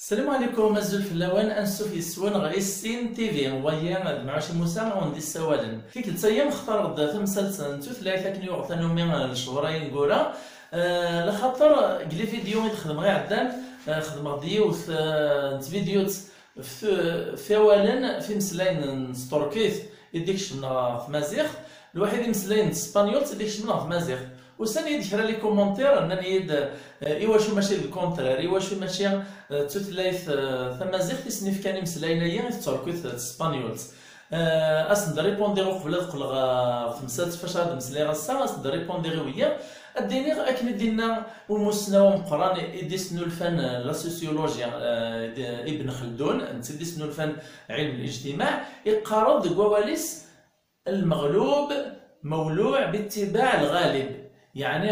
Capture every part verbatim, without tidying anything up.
Salam ɛlikum, azul fell-awen, ansuf yes-wen ɣer Issin T V, wagi d Mɛuci Musa a wen-d-issawalen. Tikkelt-agi xtareɣ-d tamsalt n tutlayt akken yuɣ tanumi lecɣur-a ineggura, eh, laxaṭer deg les vidéos i d-xedmeɣ iɛeddan, eh, xedmeɣ-d yiwet, eh, n tvidyut f, f awalen, f imeslayen n tturkit i d-ikecmen ɣer tmaziɣt, lwaḥid imeslayen n tespenyult i d-ikecmen ɣer tmaziɣt. Usan-iyi-d kra les commentaires, nnan-iyi-d, eh, iwacu mačči le contraire, iwacu mačči, eh, d tutlayt, eh, tamaziɣt i sen-ifkan imeslayen-agi i tturkit d tespenyult. Eh, ad sen-d-ripondiɣ uqbel ad qqleɣ ɣer temsalt fac ad meslayeɣ ass-a, ad sen-d-ripondiɣ i wiyi. Ad d-iniɣ akken i d-inna umussnaw ameqqran i d-isnulfan, eh, la sociologie, eh, d-, Ibn Xeldun, netta i d-isnulfan ɛilm lijtimaɛ, iqqar-d deg wawal-is: المغلوب مولوع باتباع الغالب. Yeɛni,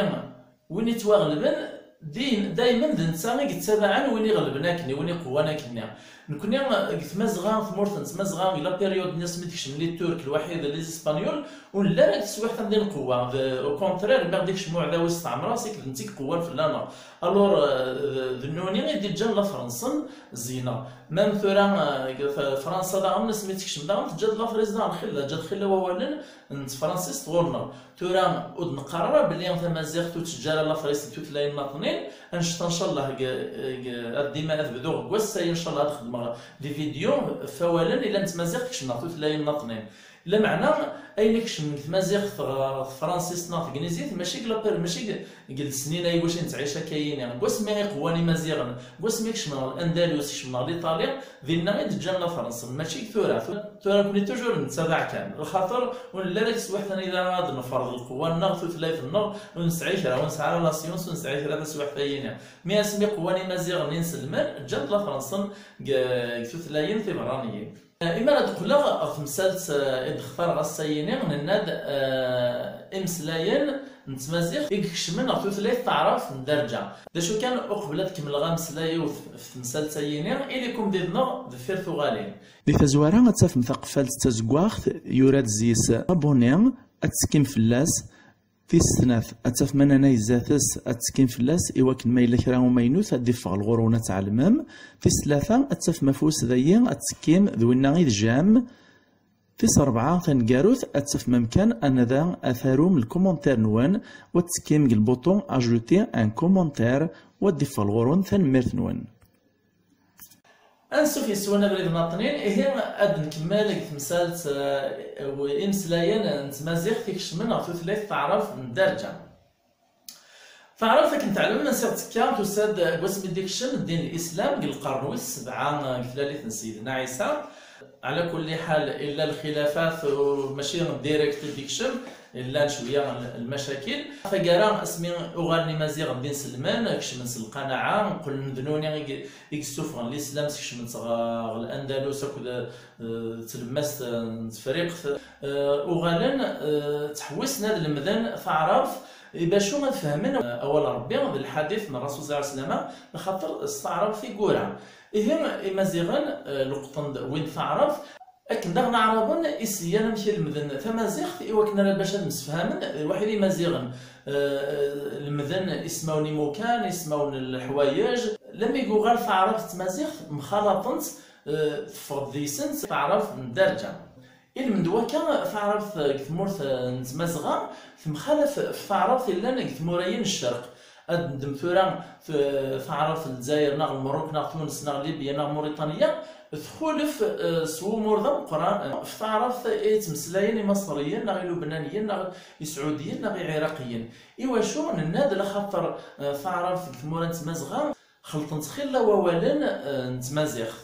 win yettwaɣelben, din-, daymen d netta i yettabaɛen win iɣelben akken, win iqewwan akken-nni. Nekni, deg Tmazɣa, tmurt n Tmazɣa, deg la période-nni asmi d-kecmen les Turcs, lwaḥid les Espagnols, ur nelli ara deg teswiɛt anda i nqewwa. D, au contraire, mi ɣ-d-ikcem uɛdaw isteɛmer-aɣ, seg d netta i iqewwan fell-aneɣ. Alors, euh, d, d nuni i d-iǧǧan la Fransen ẓẓineɣ. Même tura, euh, deg F-, Fransa daɣen, asmi tekcem daɣen, teǧǧa-d la Fransa daɣen, xilla, teǧǧa-d xilla wawalen n tefransist ɣur-neɣ. Tura, ur d-neqqar ara belli tamaziɣt ur teǧǧa ara la Fransa d tutlayin nniḍnin, annect-a, ncallah, deg, deg, ad dima ad bduɣ deg wass-a, ncallah, ad xedmeɣ des vidéos f wawalen ilan n tmaziɣt kecmen ɣer tutlayin nniḍnin. Lameɛna, ayen ikecmen deg tmaziɣt ɣer tefransist neɣ tegnizit, mačči deg la per-, mačči deg, deg lesnin-a i wacu nettɛic akka-yini. Deg wasmi i qewwan Imaziɣen, deg wasmi i kecmen ɣer Andalus, kecmen ɣer l'Italie, dinna i d-ǧǧan la Fransen, mačči deg tura. Tura, tura nekni toujours nettabaɛ kan. Lxaṭer, ur nelli ara deg teswiɛt anida ad nferḍ lqewwa-nneɣ, tutlayt-nneɣ, ur nesɛi kra, ur nesɛi ara la science, ur nesɛi kra taswiɛt-ayini. Mi asmi qewwan Imaziɣen inselmen, ǧǧan-d la Fransen deg, deg tutlayin tiberraniyin. Eh, imi ara d-qqleɣ ɣer temsalt, eh, i d-xtareɣ ass-ayini, nenna-d, eh, imeslayen n tmaziɣt i ikecmen ɣer tutlayt taɛrabt n dderǧa. D acu kan, uqbel ad kemmleɣ ameslay-iw f, f temsalt-ayini, ilikum did-neɣ deffir tuɣalin. Di tazwara ad tafem taqeffalt d tazeggaɣt, yura-d zzi-s abonné, ad tettekkim fell-as. Tis snat, ad tafem ananay zdat-s, ad tettekkim fell-as, i wakken ma yella kra umaynut ad d-iffeɣ ɣur-wen ad tɛelmem. Tis tlata, ad tafem afus dayi, ad tettekkim d winna i d j'aime. Tis rebɛa, taneggarut, ad tafem amkan anida ad tarum lkumuntir-nwen, u ad tettekkim deg lbuṭu ajouter un commentaire, u ad d-iffeɣ ɣur-wen. Tanemmirt-nwen. Ansuf yes-wen abrid n aṭnin, ihi ad nkemmel deg temsalt, eh, w-, imeslayen n tmaziɣt ikecmen ɣer tutlayt taɛrabt n dderǧa. Taɛrabt, akken teɛlem, ansi ɣ-tekka, tusa-d deg wasmi d-ikcem ddin n Lislam, deg lqern wis sebɛa, eh, deg tlalit n Sidna Ɛisa. Ɛla kulli ḥal, illa lxilafat, u mačči direct i d-ikcem, llan cwiya l-, lmacakil. Taggara, asmi uɣalen Imaziɣen d inselmen, kecmen s lqanaɛa, qqlen d nuni i, i yessufɣen Lislam, skecmen-t ɣer Landalus akked, eh, tlemmast, eh, n Tefriqt. Eh, uɣalen, eh, ttḥewwisen ad lemden taɛrabt, i bacu ad fehmen, eh, awal n Ṛebbi d lḥadit n Ṛṛasul ṣalla Llahu ɛalayhi wa sallam, axaṭer s taɛrabt i yura. Ihi, Imaziɣen, eh, leqṭen-d wwin-d taɛrabt, akken daɣen Aɛraben i s-igan amek i lemden tamaziɣt, i wakken ara bac ad msefhamen, eh, lwaḥid Imaziɣen, eh, lemden ismawen imukan, ismawen n leḥwayeǧ, lammi yuɣal taɛrabt d tmaziɣt mxalaṭent, eh, teffeɣ-d deg-sent taɛrabt n dderǧa. Ilmend wakka, taɛrabt deg tmurt, eh, n Tmazɣa temxalaf f taɛrabt yellan deg tmura-yi n ccerq. Ad neddem tura t-, taɛrabt n Lezzayer, neɣ Lmerruk, neɣ Tunes, neɣ Libya, neɣ Muriṭanya, txulef, eh, s wumur d ameqqran, eh, f taɛrabt i ttmeslayen Imaṣriyen, neɣ Ilubnaniyen, neɣ Isɛudiyen, neɣ Iɛiraqiyen. Iwacu? Nenna-d laxaṭer, eh, taɛrabt deg tmura n Tmazɣa xelṭen-tt xilla wawalen, eh, n tmaziɣt.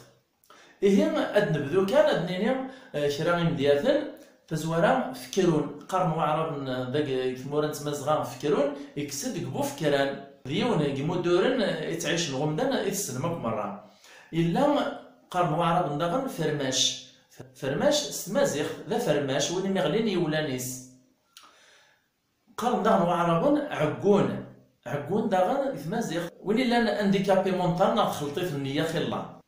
Ihi, ad nebdu kan, ad nini, eh, kra imedyaten. Tazwara, Fkrun, qqaren Waɛraben, eh, deg, deg tmura n Tmazɣa, Fkrun, ikkes-d deg Bufekran. D yiwen n yimuduren, eh, i ttɛicen ɣumdan, i tessnem akk merra. Yella, qqaren Waɛraben daɣen, Fermac. Fermac, s tmaziɣt, d afermac, win i mi ɣlin yiwlan-is. Qqaren daɣen Waɛraben Ɛeggun. Ɛeggun daɣen deg tmaziɣt, win illan handicapé mental neɣ txelṭit n nneyya xilla.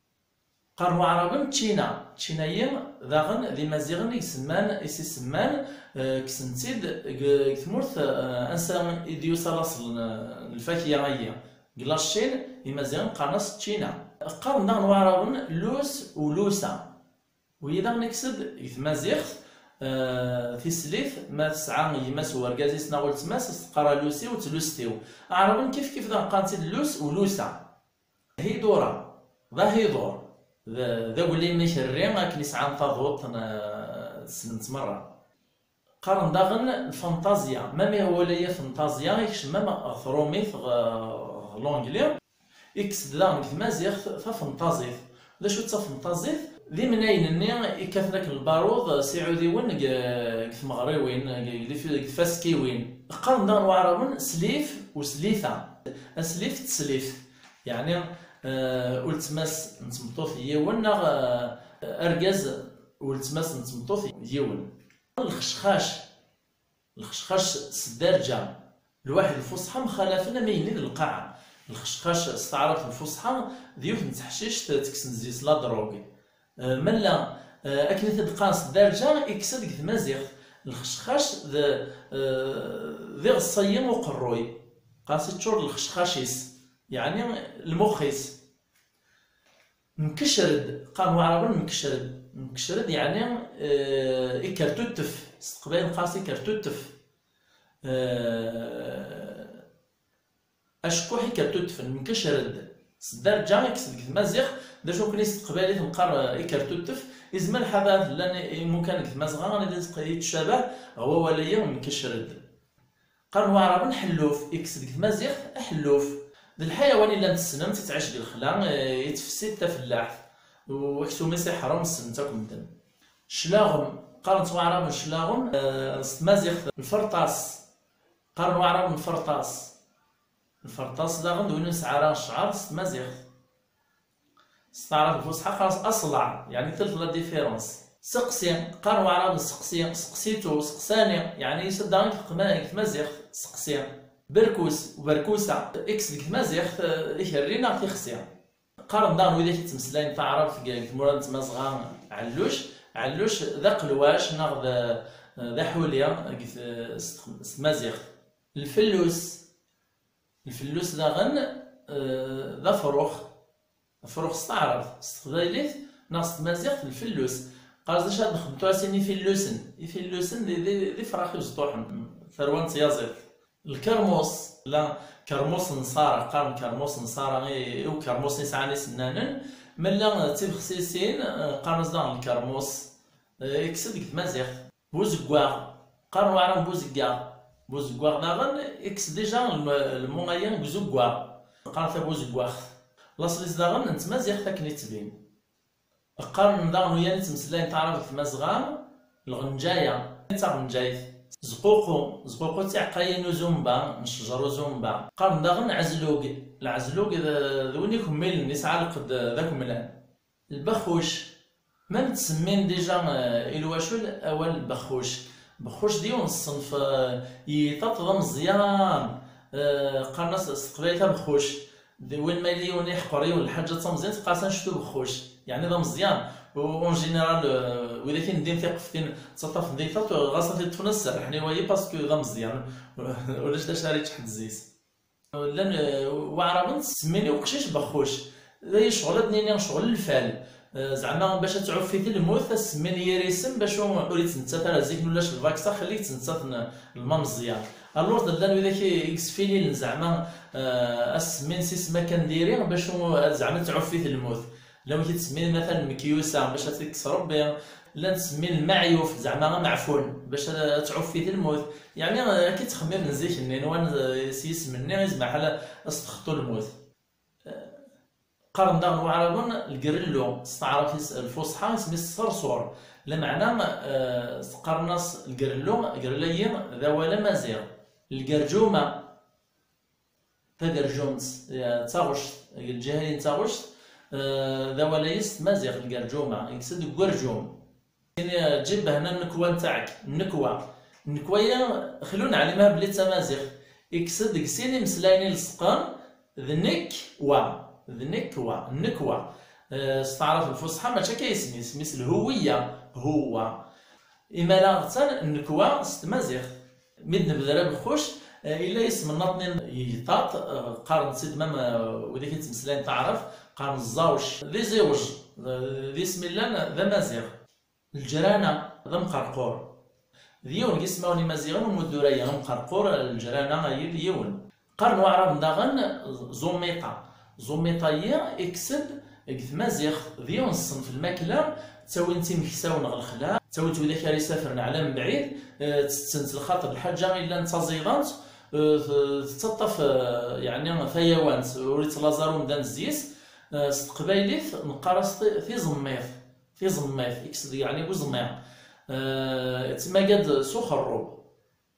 Qqaren Waɛraben Ččina. Ččina-yi daɣen d Imaziɣen i isemman, i s-isemman, eh, kksen-tt-id deg, deg tmurt, eh, ansa i d-yusa laṣel n, n lfakya-agi. Deg la Chine, Imaziɣen qqaren-as Ččina. Qqaren daɣen waɛraben lus u lusa. Wigi daɣen ikkes-d deg tmaziɣt, eh, tislit, ma tesɛa yemma-s u urgaz-is neɣ weltma-s, teqqar a lusi u tlust-iw. Aɛraben kif kif daɣen qqaren-tt-id lus u lusa. Hidura, d ahidur, d, d aglim ikerri akken isɛan taduṭ, n, tessnem-tt merra. Qqaren daɣen lfanṭazya, ma mi ɣwala ya fanṭazya, ikcem ma ɣer trumit, ɣ-, ɣer l'anglais, ikkes-d daɣen deg tmaziɣt tafenṭazit. D acu d tafenṭazit? D imnayen-nni ikkaten akken lbaruḍ s iɛudiwen deg, deg tmeɣriwin, deg, deg, deg tfaskiwin. Qqaren daɣen waɛraben slif u slita. Aslif d teslift. Yeɛni, eh, ultma-s n tmeṭṭut n yiwen neɣ, eh, argaz ultma-s n tmeṭṭut n yiwen. Lxecxac. Lxecxac s ddarǧa lwaḥid lfusḥa mxalafen am ayenni d lqaɛa. Lxecxac s taɛrabt lfusḥa d yiwet n teḥcict tekksen-d zzi-s la drogue. Eh, malla, eh, akken i t-id-qqaren s ddarǧa, ikkes-d deg tmaziɣt. Lxecxac d, eh, d iɣeṣṣayi uqerruy. Qqaren-as iččur d lxecxac-is, yeɛni lmux-is. Mkecred, qqaren waɛraben mkecred. Mkecred yeɛni, eh, ikertuttef. S teqbaylit neqqar-as ikertuttef. Eh, acekkuḥ ikertuttfen, mkecred. S ddarǧa ikkes deg tmaziɣt, d acu akken s teqbaylit neqqar, eh, ikertuttef, izmer lḥal ad llan imukan deg tmazɣa, anida yettcabah ɣer wawal-agi mkecred. Qqaren waɛraben ḥelluf, ikkes deg tmaziɣt aḥelluf. D lḥayawan i llan tessnem-t, ittɛic deg lexla, eh, ittfessi-d tafellaḥt. U aksum-is iḥṛem, ssnen-t akk medden. Claɣem, qqaren-t waɛraben claɣem, eh, s tmaziɣt lferṭas. Qqaren waɛraben lferṭas. Lferṭas daɣen d win ur nesɛi ara ccɛer s tmaziɣt. S taɛrabt lfusḥa qqaren-as aṣlaɛ, yeɛni telt la différence. Seqsi, qqaren waɛraben seqsi, seqsitu, seqsani, yeɛni yesɛa daɣen deg tqma-, deg tmaziɣt, seqsi. Berkus, berkusa, ikkes deg tmaziɣt, eh, ikerri neɣ tixsi. Qqaren daɣen widak yettmeslayen taɛrabt deg, deg tmura n Tmazɣa, ɛelluc. Ɛelluc d aqelwac neɣ d, d aḥuli deg t-, s tmaziɣt. Lfellus, lfellus daɣen, eh, d afrux. Afrux s taɛrabt, s teqbaylit neɣ s tmaziɣt, lfellus. Qqaren d acu ad nexdem tura sin ifillusen. Ifillusen d, d, d ifrax ibeṭṭuḥen, tarwa n tyaziḍt. Lkermus, la kermus n Ṣara, qqaren kermus n Ṣara i, i ukermus i sɛan isennanen, mella d tibexsisin, eh, qqaren-as daɣen lkermus, eh, ikkes-d deg tmaziɣt. Buzeggaɣ, qqaren waɛraben buzeggaɣ. Buzeggaɣ daɣen, ikkes déjà lem-, lmu-agi deg uzeggaɣ. Qqaren tabuzeggaɣt. Laṣel-is daɣen n tmaziɣt akken ittbin. Qqaren daɣen wiyani ttmeslayen taɛrabt deg Tmazɣa, lɣenǧaya, d taɣenǧayt. Zququ, zququ d tiɛeqqayin n uzumba, n ccjer uzumba. Qqaren daɣen ɛezlug. Lɛezlug d, d win ikemmilen, yesɛa lqedd d akemlan. Lbexxuc. Ma nettsemmin déjà, eh, i lwacul awal lbexxuc. Bexxuc d yiwen n ṣṣenf, eh, yiṭaṭ d ameẓyan. Eh, qqaren-as s teqbaylit abexxuc. D win ma yella yiwen iḥqer yiwen lḥaǧa d tameẓyant, teqqar-as anect ubexxuc. Yeɛni d ameẓyan. U, en général, eh, widak i ndin tiqeftin ttaṭṭafen di yiṭaṭ, ɣas ad t-id-ṭṭfen ad serrḥen i wayi parce que d ameẓyan. Ulac d acu ara yečč ḥedd zzis. Llan, eh, waɛraben ttsemmin i uqcic bexxuc. D ayen ccɣel ad d-nini ccɣel lfal. Eh, zeɛma bac ad tɛuffi telmut, ad semmin yir isem bac ur, ur yettmettat ara. Zik ulac lvaksa, xelli yettmettat n-, lma meẓyan. Alors llan widak i, i yesfililen zeɛma, eh, ad semmin s isem akken diri bac ur, zeɛma ad tɛuffi telmut. Llan wid yettsemmin matalan mekyusa bac ad tekkes Rebbi. Llan ttsemmin lmeɛyuf, zeɛma ameɛfun, bac ad, ad tɛuffi telmut. Yeɛni, eh, akka i ttxemmimen zik-nni, nwan, eh, s yisem-nni, izmer ḥal ad s-texḍu lmut. Eh, qqaren daɣen waɛraben lgrellu, s taɛrabt-is lfusḥa, isem-is ṣerṣur. Lameɛna, eh, qqaren-as lgrellu, grellu-agi d awal amaziɣ. Lgerǧuma, tagerjumt, eh, d taɣect, deg lǧiha-yi n taɣect, eh, d awal-agi s tmaziɣt, lgerǧuma, ikkes-d deg werǧum. Ini, eh, ǧib hna nnekwa ntaɛk, nnekwa. Nnekwa-yi, xlu neɛlim-ha belli d tamaziɣt, ikkes-d deg sin imeslayen ileṣqen, d nekk wa, d nekk wa, nnekwa. Eh, s taɛrabt lfusḥa, mačči akka isem-is, isem-is lhuwiya, huwa. Imala ɣettan nnekwa s tmaziɣt. Mi d-nebder abexxuc, eh, yella yisem nniḍen i yitaṭ, eh, qqaren-tt-id mam, eh, widak i yettmeslayen taɛrabt, qqaren ẓẓawc, d iẓiwec, eh, d isem yellan d amaziɣ. Leǧrana, d amqerqur. D yiwen n yismawen imaziɣen umudur-agi, amqerqur, leǧrana, ayi d yiwen. Qqaren waɛraben daɣen ẓumiṭa. Ẓumiṭa-yi ikkes-d deg tmaziɣt, d yiwen n ṣṣenf lmakla, ttawin-tt imeksawen ɣer lexla, ttawin-tt widak ara isafren ɛla mebɛid, eh, ttetten-tt lxaṭer lḥaǧa yellan d taẓiḍant, eh, t-, tettaṭṭaf, eh, yeɛni tayawant, ur yettlaẓ ara umdan zzis. Eh, s teqbaylit neqqar-as ti-, tiẓemmiḍt. Tiẓemmiḍt, ikkes-d yeɛni uẓmi. Eh, ttmaga-d s uxerrub.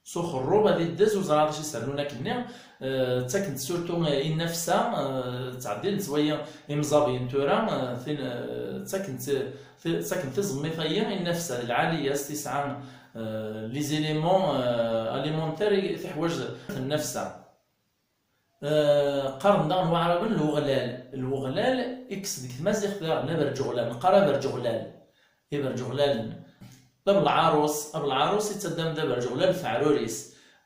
S uxerrub ad iddez, ur ẓriɣ d acu i s-rnun akkenni. Eh, ttaken-t surtout, eh, i nnefsa, eh, ttɛeddin-tt wayi imẓabiyen tura, eh, tin, eh, ttaken-t, ti-, ttaken tiẓemmit-ayi i nnefsa, d lɛali-yas, tesɛa, eh, les éléments, eh, alimentaires i teḥwaǧ nnefsa. Eh, qqaren daɣen waɛraben lweɣlal. Lweɣlal, ikkes deg tmaziɣt daɣen aberǧuɣlal, neqqar aberǧuɣlal. Iberǧuɣlalen. D abelɛarus, abelɛarus yettaddam d aberǧuɣlal f aɛrur-is.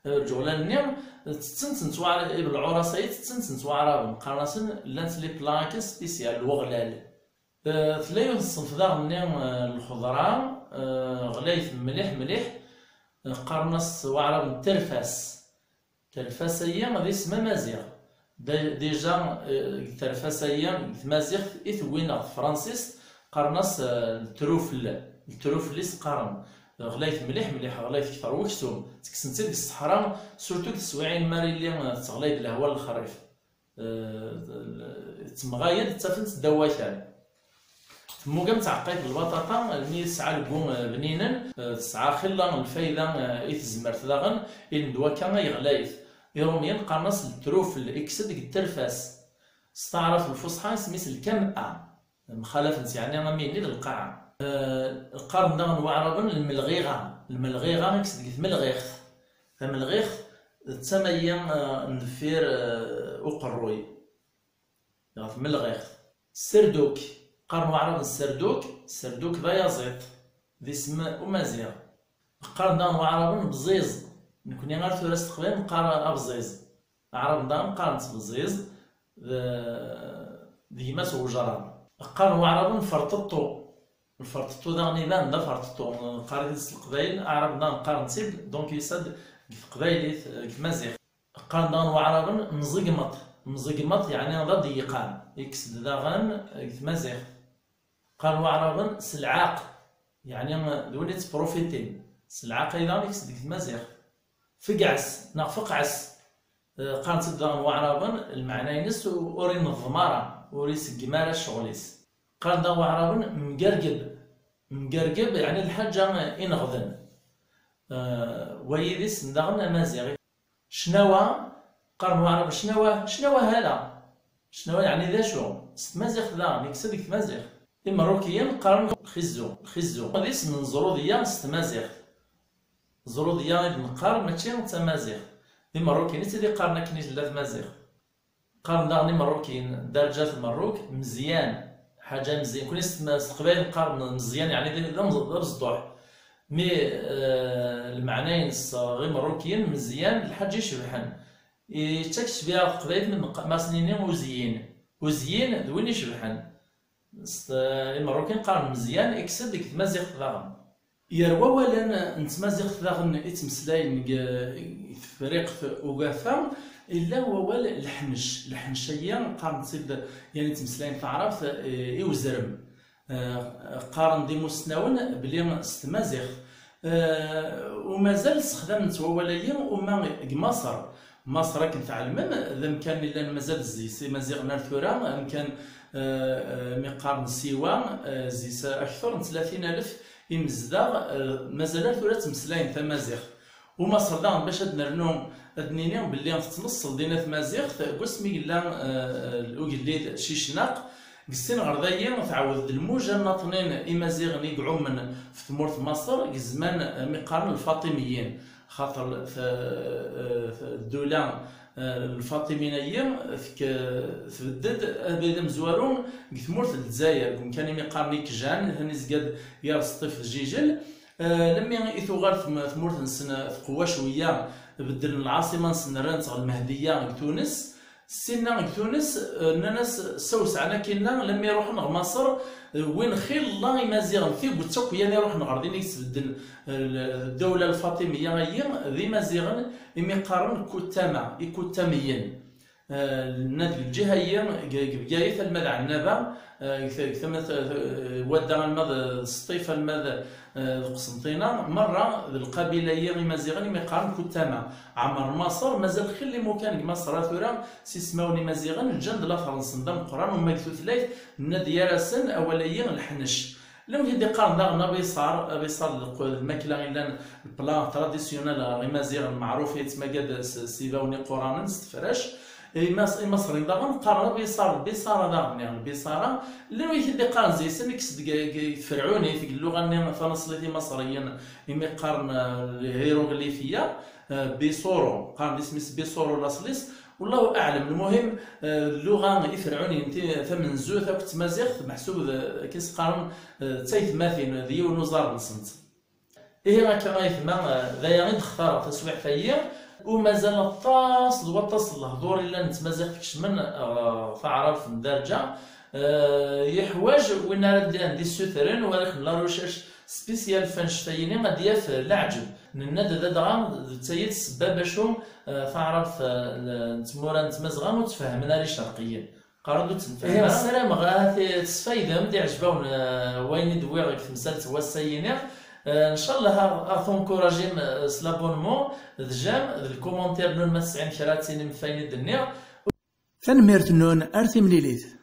Aberǧuɣlal-nni, tetten-tent waɛra-, ibelɛuras-ayi tetten-tent waɛraben, qqaren-asen, llant les plats spécial, lweɣlal. Eh, tella yiwet n ṣṣenf daɣen-nni, eh, lxeḍra, eh, ɣlayet mliḥ, mliḥ, eh, qqaren-as waɛraben terfas. Terfas-ayi d isem amaziɣ. De-, déjà, eh, terfas-ayi deg tmaziɣt i tewwin ɣer tefransist, qqaren-as, eh, le trufle. Le trufle i s-qqaren. Ɣlayet mliḥ, mliḥ, ɣlayet kter weksum. Ttekksen-tt-id deg ṣṣeḥra, surtout deg teswiɛin mi ara yili, eh, tettɣlay-d lehwa n lexrif. Eh, temɣaya-d, ttafen-tt ddaw wakal. Temmug am tɛeqqayt n lbaṭaṭa, almi tesɛa algu, eh, bninen, eh, tesɛa xilla n lfayda, eh, i tezmert daɣen, ilmend wakka ay ɣlayet. Irumyen qqaren-as le trufle, ikkes-d deg terfas. S taɛrabt lfusḥa isem-is lkam'a. Mxalafen-tt yeɛni am yenni d lqaɛa. Eh, qqaren daɣen waɛraben lmelɣiɣa. Lmelɣiɣa ikkes-d deg tmelɣiɣt. Tamelɣiɣt d tama-yi, eh, n deffir, eh, uqerruy. Ɣer tmelɣiɣt. Serduk. Qqaren waɛraben serduk, serduk d ayaẓiṭ, d isem umaziɣ. Qqaren daɣen waɛraben bẓiẓ. Nekni ar tura s teqbaylit neqqar abẓiẓ. Aɛraben daɣen qqaren-tt bẓiẓ, d, d gma-s n wejraḍ. Qqaren waɛraben ferṭeṭṭu. Lferṭeṭṭu daɣen iban d aferṭeṭṭu. Neqqar-it s leqbayel, aɛraben daɣen qqaren-tt-id, donc yusa-d deg teqbaylit, deg tmaziɣt. Qqaren daɣen waɛraben mẓegmeṭ. Mẓegmeṭ yeɛni d aḍeyqan, ikkes-d daɣen deg tmaziɣt. Qqaren waɛraben s lɛaq, yeɛni d win yettprofitin. S lɛaq ay daɣen ikkes-d deg tmaziɣt. Fegɛes neɣ feqɛes, eh, qqaren-tt-id daɣen waɛraben, lmeɛna-ines u-, ur ineḍḍem ara, ur iseggem ara ccɣel-is. Qqaren daɣen waɛraben mgergeb. Mgergeb yeɛni lḥaǧa ineɣden. Eh, wayi d isem daɣen amaziɣ. Cnawa, qqaren waɛraben cnawa, cnawa hala. Cnawa yeɛni d acu? S tmaziɣt daɣen, yekkes-d deg tmaziɣt. Imerrukiyen qqaren xizzu, xizzu. D isem n ẓruḍeyya s tmaziɣt. Ẓruḍeyya i d-neqqar, mačči d tamaziɣt. D imerrukiyen i tt-id-iqqaren akken i tella tmaziɣt. Qqaren daɣen imerrukiyen, ddarǧa n Tmerruk, Mezyan. Ḥaǧa Mezyan. Nekni s tma-, s teqbaylit neqqar Mezyan, yeɛni d, d amez-, d abezṭuḥ. Mi, eh, lmeɛna-ines ɣer Imerrukiyen, Mezyan, lḥaǧa icebḥen. Yettak ccbiɣ ɣer teqbaylit mi neqq-, ma s-nini uzyin. Uzyin d win icebḥen. S t-, Imerrukiyen qqaren Mezyan, ikkes-d deg tmaziɣt daɣen. Ger wawalen n tmaziɣt daɣen i ttmeslayen deg, deg Tefriqt Ugafa, yella wawal leḥnec. Leḥnec-agi qqaren-t-id, yani ttmeslayen taɛrabt, eh, i uzrem. Eh, qqaren-d imussnawen belli s tmaziɣt. Eh, u mazal ssexdamen-t wawal-agi uma deg Maṣer. Maṣer, akken tɛelmem, d amkan i llan mazal zzis imaziɣen ar tura, amkan, eh, eh, mi qqaren Siwa, eh, zzis akter n tlatin alef imezdaɣ, eh, mazal ar tura ttmeslayen tamaziɣt. U Maṣer daɣen, bac ad nernu, ad d-nini belli tettneṣṣel dinna tmaziɣt, deg wasmi yella, eh, eh, ugellid Cicnaq, deg sin ɣer dayi, tɛawed-d lmuja n naṭnin imaziɣen i iɛummen f tmurt n Maṣer, deg zzman, eh, mi qqaren Lfaṭimiyin, xaṭer t-, eh, t-, ddula, eh, Lfaṭimiyin-agi, tek-, tbedd-d abrid amezwaru deg tmurt n Lezzayer, deg umkan imi qqaren Ikjan, atan izga-d gar Sṭif d Jijel, Lemmi i tuɣal tmurt-nsen tqewwa cwiyya, beddlen lɛaṣima-nsen, rran-tt ɣer Lmehdiya deg Tunes. Sinna deg Tunes, nnan-as, ssawsɛen akinna, lemmi ruḥen ɣer Maṣer, wwin xilla Imaziɣen, tiget akk yan iruḥen ɣer din i yesbedden ddawla Lfaṭimiyya-ayi, d Imaziɣen, imi qqaren Kuttama, Ikuttamiyen. Nna deg lǧiha-yi, deg Bgayet alma d Ɛennaba, deg tama wadda alma d Sṭif, alma d Qsenṭina, merra d lqabila-yi Imaziɣen imi qqaren Kuttama. Ɛmer Maṣer, mazal xilla imukan deg Maṣer ar tura s ismawen Imaziɣen, ǧǧan-d later-nsen d ameqqran, uma deg tutlayt, nna-d gar-asen awal-ayi leḥnec. Llan wid i d-iqqaren daɣen abiṣar, abiṣar d lqu-, d lmakla i llan, le plat traditionnel ɣer Imaziɣen, meɛruf yettmaga-d s, s ibawen iquranen, s tefrac. Imas-, Imaṣriyen daɣen qqaren abiṣar, lbiṣara daɣen, neɣ lbiṣara. Llan wid i d-iqqaren zeysen, kkes deg, deg tferɛunit, deg lluɣa-nni tanaṣlit imaṣriyen, imi qqaren, eh, lhiruglifiya, eh, bisuru, qqaren isem-is bisuru laṣel-is, Wallahu aɛlam. Lmuhim, eh, lluɣa iferɛuniyen ti-, tamenzut akked tmaziɣt, meḥsub d, akken s-qqaren, eh, d taytmatin, d yiwen uẓar-nsent. Ihi akka aytma, eh, d aya i d-xtareɣ taswiɛt-ayi, u mazal aṭas d waṭas n lehdur i llan n tmaziɣt kecmen, eh, taɛrabt n ddarǧa, eh, yeḥwaǧ win ara d-, d-issutren, u ara ixdem la recherche spéciale f annect-ayini ad d-yaf leɛǧeb. Nenna-d d adɣa d tayet ssebba bacu, eh, taɛrabt, eh, n tmura n tmazɣa ur ttfehmen ara icerqiyen. Qqaren-d ur tt-nfehhem ara. Ssarameɣ ahat tesfaydem-d, iɛjeb-awen, eh, wayen i d-wwiɣ deg temsalt n wass-ayini. Eh, ncallah ad, ad tenkurajim, eh, s l'abonnement, d j'aime, d lkumuntir nnun ma tesɛim kra ad tinim f wayen i d-nniɣ. Tanemmirt-nnun, ar timlilit.